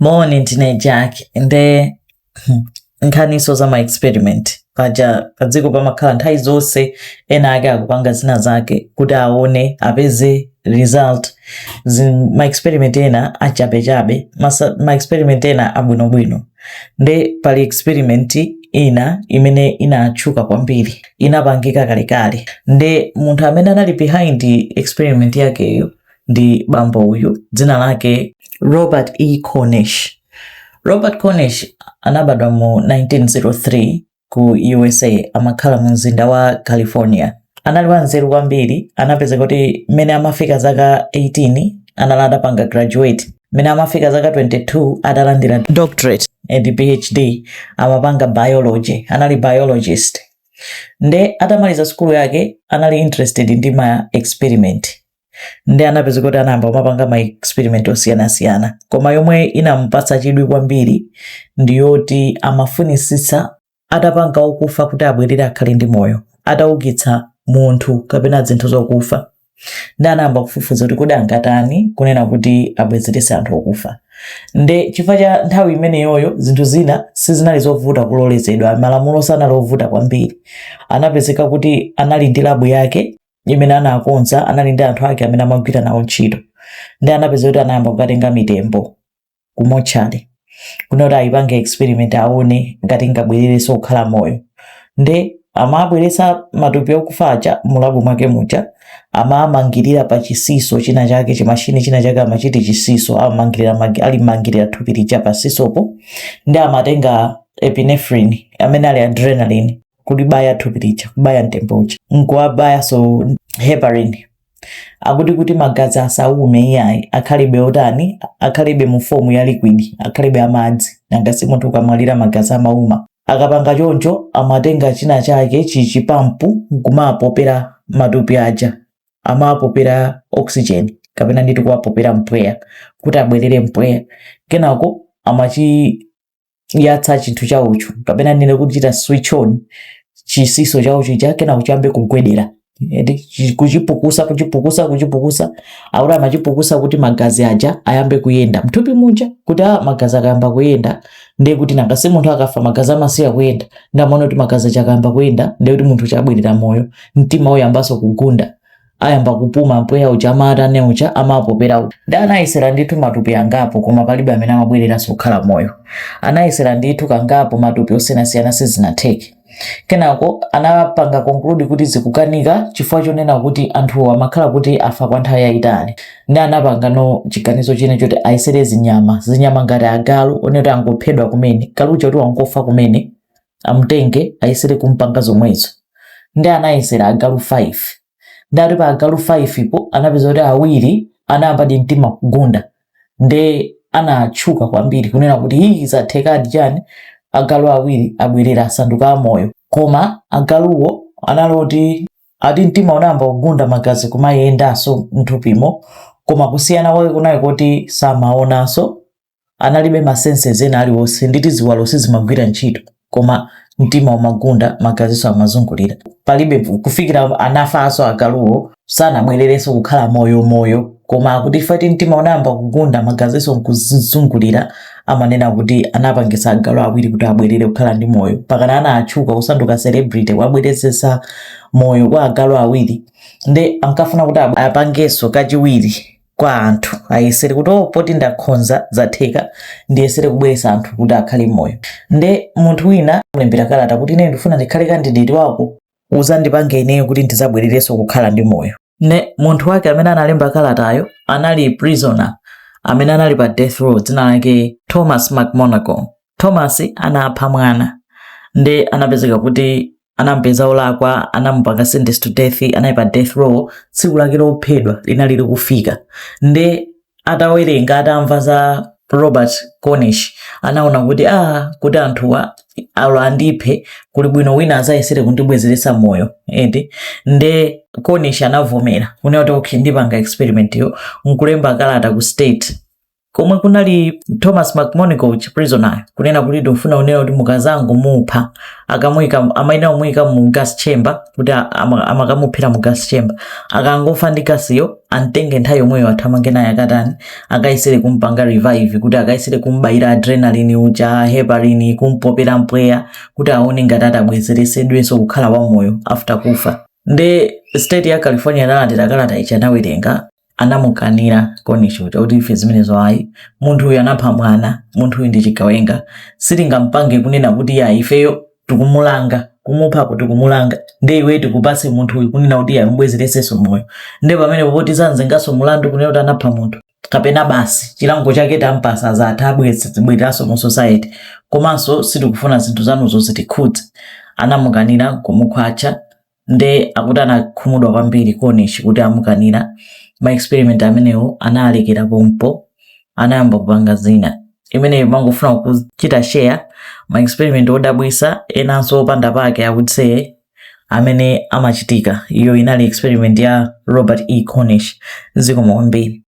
Moni, ndine Jack. Nde nkhaniso za ma experiment paja padziko pamakhala nthawi zonse ena ake akupanga zina zake kuti aone, apeze result. Ma experiment ena achabechabe, ma experiment ena abwinobwino. Nde pali experiment ina imene inatchuka kwambiri, inapangika kalekale. Nde munthu amene anali behind experiment yakeyo ndi bambo uyu, dzina lake Robert E. Cornish. Robert Cornish anabadwa mu 1903 ku USA, amakhala mu mzinda wa California. Anali wanzeru kwambiri. Anapeza kuti mmene amafika zaka 18 anali atapanga graduate, mmene amafika zaka 22 atalandira doctorate and PhD, amapanga biology, anali biologist. Nde atamaliza sukulu yake anali interested ndi ma experiment. Nde anapeza kuti anayamba kumapanga ma experiment osiyanasiyana, koma yomwe inamupatsa chidwi kwambiri ndiyoti amafunisitsa atapanga okufa kuti abwerere akhale ndi moyo, ataukitsa munthu kapena zinthu zokufa. Nde anayamba kufufuza kuti kodi angatani kunena kuti abwezerese anthu okufa. Nde chifukwa cha nthawi imeneyoyo zinthu zina sizinali zovuta kulolezedwa, malamulo sanali ovuta kwambiri. Anapezeka kuti anali ndi lab yake imene anakonza, anali ndi anthu ake amene amagwira nawo ntchito. Ndi anapeza kuti anayamba kukatenga mitembo ku mortuary kunena kuti ayipange experiment, aone ngati ingabwererenso kukhala moyo. Nde amabweretsa matupi okufa aja mu lab mwake muja, amamangirira pa chi seesaw china chake, chimashini china chake amachiti chi seesaw. Amamangirira, alimangirira thupi lija pa seesaw po. Ndi amatenga epinephrine, amene ali adrenaline, kulibaya thupi lija, kubaya mtembo uja, nkuwabayanso heparin, akuti kuti magazi asaume iyayi, akhalebe otani, akhalebe mu form ya liquid, akhalebe amadzi. Nanga si munthu ukamwalira magazi amauma? Akapanga choncho, amatenga china chake chichipampu nkumapopera matupi aja, amapopera oxygen kapena nditi kuwapopera mpweya kuti abwerere mpweya. Kenako amachiyatsa chinthu chawocho, kapena nene kuchita switch on chi seesaw chawo chija, kenako chiyambe kugwedera. Eti, kuchipukusa, kuchipukusa, kuchipukusa. Akuti amachipukusa kuti magazi aja ayambe kuyenda mthupi muja, kuti a magazi akayamba kuyenda, ndiye kuti, nanga si munthu akafa magazi amasiya kuyenda? Ndi amaona kuti magazi aja akayamba kuyenda, ndiye kuti munthu chabwerera moyo, mtima uyambanso kugunda, ayamba kupuma mpweya uja amatane uja amapopera uja. Ndi anayesera ndithu matupi angapo, koma palibe amene amabwereranso kukhala moyo. Anayesera ndithu kangapo matupi osiyanasiyana, sizinatheke. Kenako anapanga conclude kuti zikukanika chifukwa chonena kuti anthuwo amakhala kuti afa kwa nthawi yayitali. Ndi anapanga no chiganizo chine choti ayesere zinyama, zinyama ngati agalu, one kuti angophedwa kumene, galuja kuti wangofa kumene, amutenge ayesere kumpanga zomwezo. Ndi anayesera agalu 5. Ndati pa agalu 5 po anapeza kuti awiri anayambadi mtima kugunda. Nde anatchuka kwambiri kunena kuti iyi zathekadi chani, agalu awiri abwerera, asanduka amoyo. Koma agaluwo analoti ati mtima unayamba kugunda, magazi kumayendanso mthupimo, koma kusiyana kwake kunali kuti samaonanso, analibe ma senses ena aliwonse, nditi ziwalo sizimagwira ntchito, koma mtima umagunda, magazinso amazungulira. Palibe, kufikira anafanso agaluwo, sanabwererenso kukhala moyo moyo. Koma akuti fati mtima unayamba kugunda, magazinso nkuzungulira, amanena kuti anapangisa agalu awiri kuti abwerere kukhala ndi moyo. Pakana anatchuka kusanduka celebrity, wabweretsetsa moyo kwa agalu awiri. Nde ankafuna kuti apangenso kachiwiri kwa anthu, ayesere kuti, oh, poti ndakhonza, zatheka, ndiyesere kubweretsa anthu kuti akhale moyo. Nde munthu wina amulembera kalata kuti, ine ndifuna ndikhale candidate wako, uzandipange ineyo kuti ndizabwererenso kukhala ndi moyo. Ne munthu wake amene analemba kalatayo anali prisoner amene anali pa death row, dzina lake Thomas McMonagle. Thomas anapha mwana, nde anapezeka kuti anampeza olakwa, anamupanga sentence to death, anali pa death row. Tsiku lake lophedwa linali likufika. Nde atawerenga, atamva za Robert Cornish, anaona kuti, ah, kuti anthuwa alo andiphe, kuli bwino wina azayesere kundibwezeretsa moyo, eti? Nde Cornish anavomera kunena kuti, okay, ndipanga experiment yo, nkulemba kalata ku state. Komwe kunali Thomas McMonigle, prisoner, kunena kuti ndikufuna kunena kuti mukazangomupha, akamuyika, amayenera kumuyika mu gas chamber, kuti amakamuphera mu gas chamber. Akangofa ndi gasiyo, amtenge nthawi yomweyo, athamange naye, akatani, akayesere kumpanga revive, kuti akayesere kumbayira adrenaline uja, heparin, kumpopera mpweya, kuti aone ngati atabwezeresedwenso kukhala wamoyo after kufa. Nde state ya California analandira kalata ichi, anawerenga, anamukanira Cornish uja kuti ife zimenezo ayi, munthu uyu anapha mwana, munthu uyu ndi chigawenga, sitingampange kunena kuti ya ifeyo tikumulanga, kumuphako tikumulanga, nde iwe tikupase munthu uyu kunena kuti ya mubwezeresenso moyo, nde pamene popoti zanzenganso mulandu kunena kuti anapha munthu, kapena basi chilango chake tampasa, zatha, abwereranso mu society, komanso sitikufuna zinthu zanuzo zitikhudze. Anamukanira kumukhwacha. Nde akuti anakhumudwa kwambiri Cornish kuti amukanira. Ma experiment amenewo analekera pompo, anayamba kupanga zina. Imeneyo mangofuna kuchita share ma experiment odabwisa enanso opanda pake, I would say, amene amachitika. Iyo inali experiment ya Robert E. Cornish. Zikomo kwambiri.